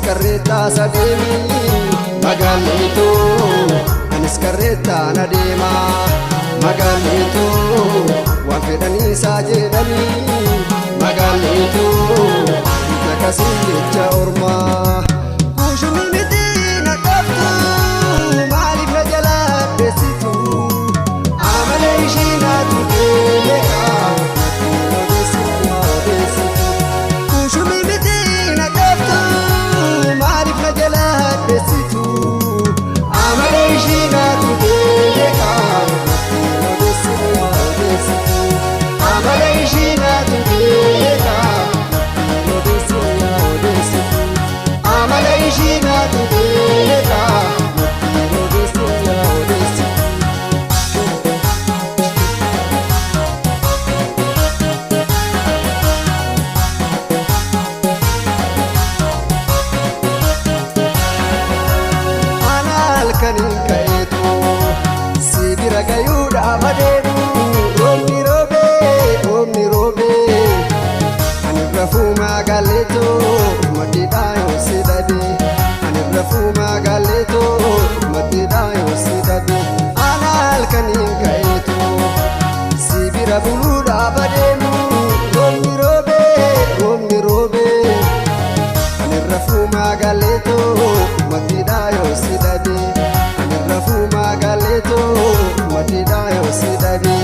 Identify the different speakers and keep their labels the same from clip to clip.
Speaker 1: Karreettaa sadeemi magaalleetoo, anis karreettaa na deema magaalleetoo, waan fedhanii isaa jedhanii magaalleetoo, nakasiin jecha ormaa. Kuushumii miti na qabdu, maaliif na jalaa dheessitu? Amala ishii naatu beeka, odeessitu odeessitu. Kuushumii miti na qabdu, maaliif na jalaa dheessitu? Amala ishii naatu beeka, odeessitu odeessitu. Amala ishii naatu beeka, odeessitu odeessitu. Amala ishii naatu beeka, odeessitu odeessitu. Ana halkaniin ka'eetu si bira gayuudhaaf adeemu, roobni roobee, roobni roobee, ani rafuu magaaleetoo maddiidhaa yoo si dhabe, ani rafuu magaaleetoo maddiidhaa yoo si dhabe. Ana halkaniin ka'eetu si bira buluudhaaf adeemu, roobni roobee, roobni roobee, ani rafuu magaaleetoo maddiidhaa yoo si dhabe, ani rafuu magaaleetoo maddiidhaa yoo si dhabe.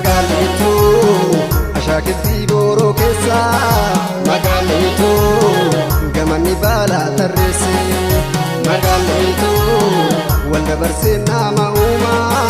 Speaker 1: Magaaleetuu ashaakiltii booroo keessa, magaaleetuu gamanni baala tarreesse, magaaleetuu wal dabarsee nama uumaa.